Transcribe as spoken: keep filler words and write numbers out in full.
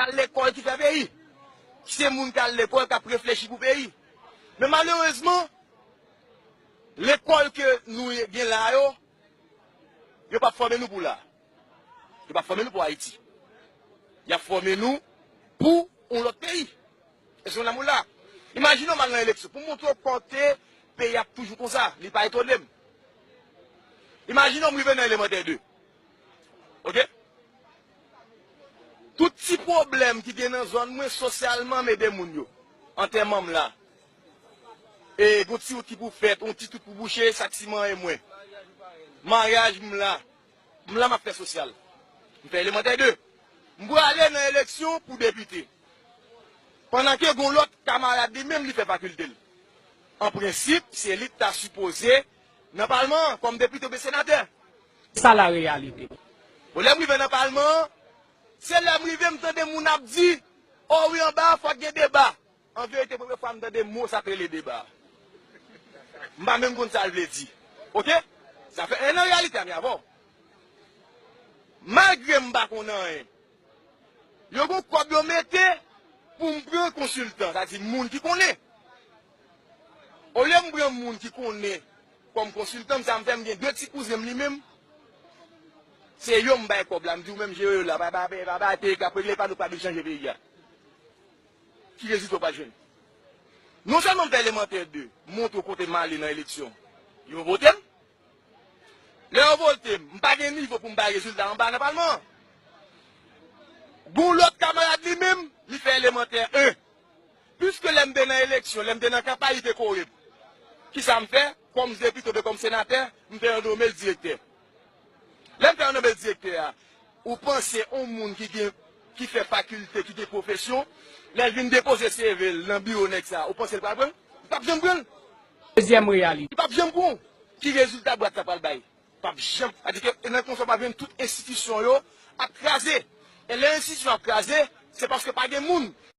al lekòl ki fè peyi. Se moun k al lekòl k ap reflechi pou peyi. Men malerezman, lekòl ke nou gen la yo, yo p ap fòme nou pou la. Yo p ap fòme nou pou Ayiti. Y ap fòme nou pou yon lòt peyi. Èske w konprann la? Imajine w m al nan eleksyon. Pou m montre w kote peyi ap toujou konsa, li pa etone m. Imajine w m rive nan elemantè de. Oke? Tout ti pwoblèm ki gen nan zòn mwen, sosyalman, m ede moun yo. Antèman m la. E gon ti wout ki pou fèt, yon ti tout pou bouche, sa k siman e mwen. Maryaj m la. M la m ap fè sosyal. M fè elemantè de. M prale nan eleksyon pou depite. Pandan ke gon lòt kamarad li menm li fè fakilte l. An prensip, se li ki ta sipoze nan palman an kòm depite oubyen senatè. Sa la reyalite. Bon, lè m rive nan palman an, se lè m rive m tande moun ap di, o wi, anba a fòk gen deba. An verite, premye fwa m tande mo sa k rele deba. M pa menm konn sa l vle di. Oke? Sa fè en an reyalite a, mi avè w. Malgre m pa konn anyen, yo gon kòb yo mete pou m pran konsiltan, sa di moun ki konnen. Olye m pran moun ki konnen kòm konsiltan m, sa m fè m gen de ti kouzen m li menm. Se yo m bay kòb la, m di w menm jere yo la, pa, pa, pa, pa, pa, peyi k ap regle, pa nou pa vin chanje peyi a. Ki rezilta w pral jwenn? Non sèlman m fè elemantè de, m montre w kote m ale nan eleksyon. Yo vote m. Lè yo vote m, m pa gen nivo pou m bay rezilta anba nan palman an. Gon lòt kamarad li menm, li fè elemantè en. Piske lè m te nan eleksyon, lè m te nan kanpay, li te kore m. Kisa m fè? Kòm depite oubyen kòm senatè, m fè yo nonme l direktè. Lè m fè yo nonme l direktè a, ou panse yon moun ki gen, ki fè fakilte, ki gen pwofesyon, lè l vin depoze C V l nan biwo nèg sa, ou panse l pral pran l? Li p ap janm pran l. Dezyèm reyalite. Li p ap janm pran l. Ki rezilta bwat sa pral bay? P ap janm. Sa di ke nan konsa w ap jwenn tout enstitisyon yo ap kraze. E lè enstitisyon ap kraze, se paske pa gen moun.